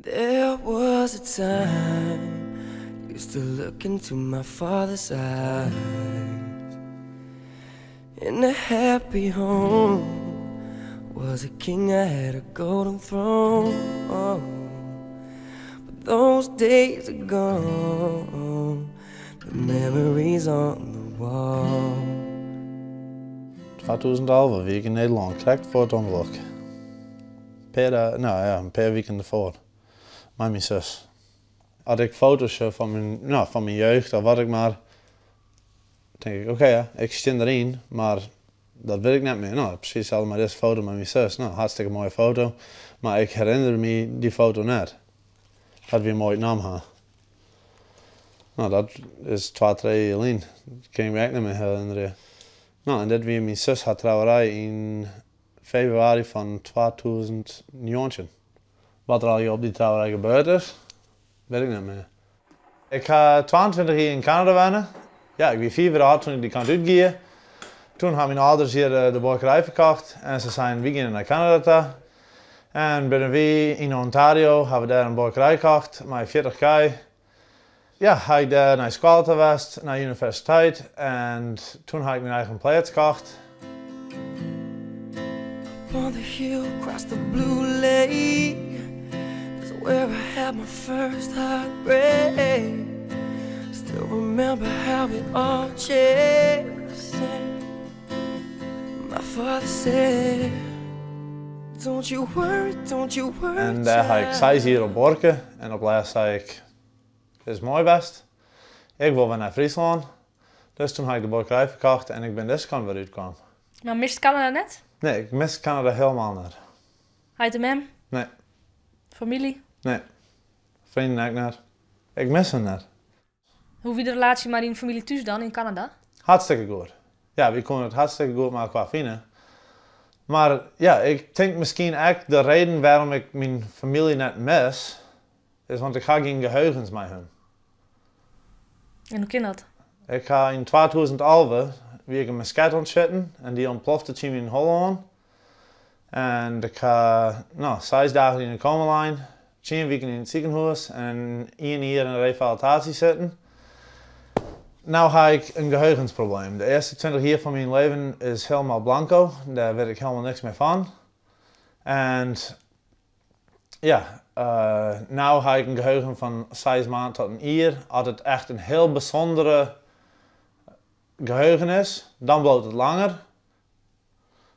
There was a time used to look into my father's eyes In a happy home was a king I had a golden throne But those days are gone The memories on the wall. 2011 wie ik yn Nederlân, krekt foar it ûngelok. Pear, no ja, in pear wiken derfoar. Mei myn sus. As ik foto's sjoch fan myn, no, fan myn jeugd of wat ek mar, tink ik, oké ja, ik stean deryn, mar dat wit ik net mear. No, presys itselde mei dizze foto mei myn sus. No, hartstikke moaie foto, mar ik herinner my dy foto net. Dat wy him oait naam ha. No, dat is twa, trije jier lyn. Dat kin ik my ek net mear herinnerje. No, en dit wie myn sus har trouwerij yn febrewaris fan 2019. Wat der allegear op dy trouwerij gebeurd is, wit ik net mear. Ik ha 22 jier yn Kanada wenne. Ja, ik wie fiif jier âld toen ik dy kant út gie. Toen ha myn âlders hjir de buorkerij ferkocht en se seinen wy geane nei Kanada ta. En binne wy yn Ontario, ha we dêr in buorkerij kocht mei 40 kij. Ja, ha ik dêr nei skoalle ta west, nei universiteit en toen ha ik myn eigen pleats kocht. Up on the hill across the blue lake That's where I had my first heartbreak Still remember how it all changed My father said Don't you worry, don't you worry En dêr ha ik seis jier op buorke en op lêst sei ik, it is moai west, ik wol wer nei Fryslân. Dus toen ha ik de buorkerij ferkocht en ik bin dizze kant wer útkaam. Mar mist Kanada net? Nee, ik mis Kanada hielendal net. Heit en mem? Nee. Famylje? Nee. Freonen ek net. Ik mis se net. Hoe wie de relaasje mei dyn famylje thús dan yn Kanada? Hartstikke goed. Ja, wy koene it hartstikke goed mei elkoar fine. Mar ja, ik tink miskien ek de reden wêrom ik myn famylje net mis, is want ik ha gjin geheugens mei hun. En hoe kin dat? Ik ha yn 2011 wie ik in musket oan it sjitten en dy ûntplofte tsjin myn holle oan. En ik ha no, seis dagen yn 'e koma lein, tsien wiken yn it sikehûs en ien jier yn revalitaasje sitten. No ha ik in geheugensprobleem. De earste 20 jier fan myn leven is hielendal blanko, dêr wit ik hielendal niks mear fan. En ja, no ha ik in geheugen fan seis maand tot in jier. As it echt in hiel bysûndere geheugen is, dan bliuwt it langer.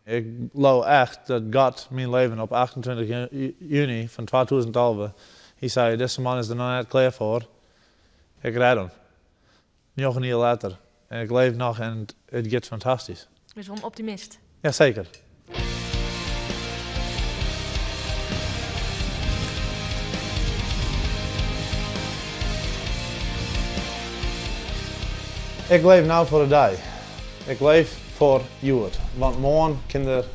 Ik leau echt dat God myn leven op 28 juny fan 2011, hy sei, dizze man is der noch net klear foar, ik rêd him. Njoggen jier letter en ik leef noch en it giet fantastysk. Bist wol in optimist? Jaseker. Ik leef no foar de dei. Ik leef foar hjoed, want moarn kin der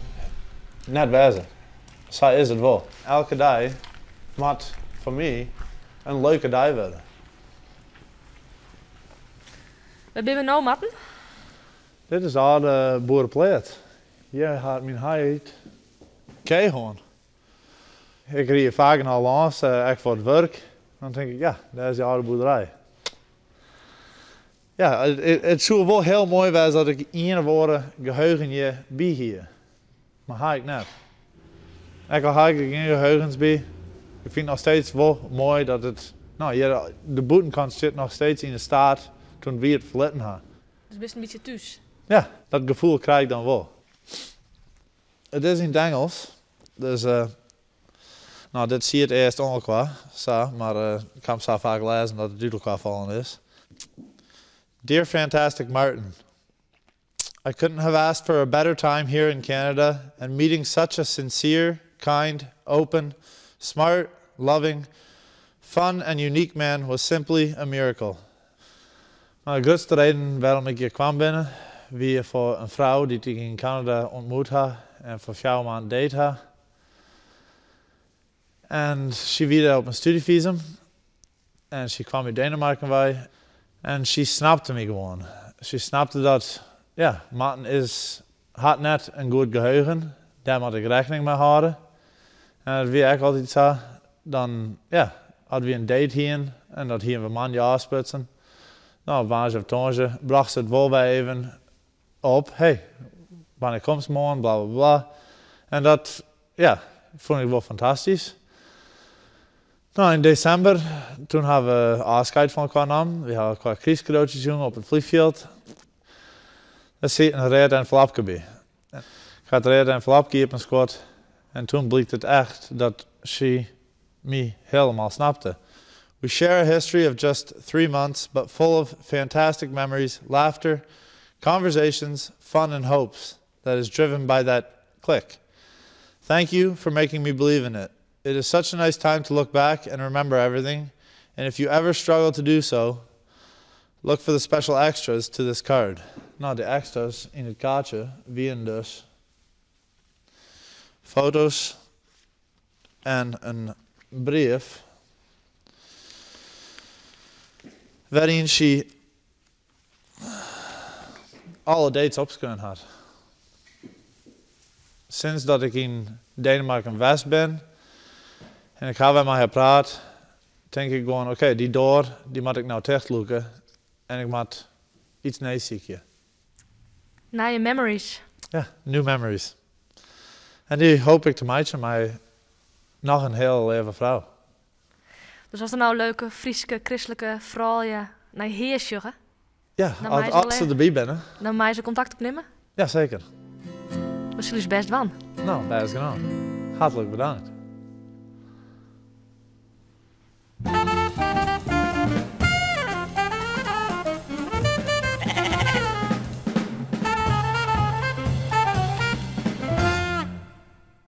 net wêze. Sa is it wol. Elke dei moat foar my in leuke dei wurde. Wêr binne we no, Marten? Dit is de âlde boerepleats. Hjir hat myn heit kij hân. Ik ried faak noch lâns, ek foar it wurk. Dan tink ik, ja, dêr is dy âlde boerderij. Ja, it soe wol hiel moai wêze as ik ien of oare geheugen hjir by hie. Mar ha ik net. Ek al ha ik der gjin geheugens by, ik fyn it noch steeds wol moai dat it, no, hjir de bûtenkant stiet noch steeds yn de staat toen wy it ferlitten ha. Dus bist in bytsje thús? Ja, dat gefoel krij ik dan wol. It is yn it Ingelsk, dus no, dit siet earst oan elkoar, sa, mar ik ha him sa faak lêzen dat it út elkoar fallen is. Dear Fantastic Martin, I couldn't have asked for a better time here in Canada and meeting such a sincere, kind, open, smart, loving, fun and unique man was simply a miracle. Mar de grutste reden wêrom ik hjir kwam binne, wie foar in frou dy't ik yn Kanada ûntmoet ha en foar fjouwer maand date ha. En sy wie dêr op in studyfisum en sy kwam út Denemarken wei en sy snapte my gewoan. Sy snapte dat, ja, Marten is, hat net in goed geheugen, dêr moat ik rekkening mei hâlde. En dat wie ek altyd sa. Dan, ja, as wy in date hienen, en dat hienen we moandei ôfsprutsen, no, op woansdei of tongersdei brocht se it wol wer even op, hey, wannear komst moarn, bla bla bla. En dat, ja, fûn ik wol fantastysk. No, yn desimber, toen ha we ôfskeid fan elkoar nommen. Wy ha elkoar krystkadootjes jûn op it fleanfjild. Dêr siet in read envelopke by. Ik ha it reade envelopke iepenskuord en toen blykt it echt dat sy my hielendal snapte. We share a history of just 3 months, but full of fantastic memories, laughter, conversations, fun and hopes that is driven by that click. Thank you for making me believe in it. It is such a nice time to look back and remember everything, and if you ever struggle to do so, look for the special extras to this card. Nou, de extra's yn it kaartsje wienen dus foto's en in brief wêryn't sy alle dates opskreaun hat. Sinds dat ik yn Denemarken west bin en ik ha wer mei har praat, tink ik gewoan, oké, dy doar dy moat ik no tichtlûke en ik moat yts nijs sykje. Nije memories. Ja, new memories. En dy hoopje ik te meitsjen mei noch in hiele leave frou. Dus as der no leuke, Fryske, kristlike froulju nei Hea sjogge, Ja, Dan as, meie se as se derby binne. Dan meie se kontakt opnimme? Ja, seker. We sille ús bêst dwaan. No, bêst genôch. Hartlik bedankt.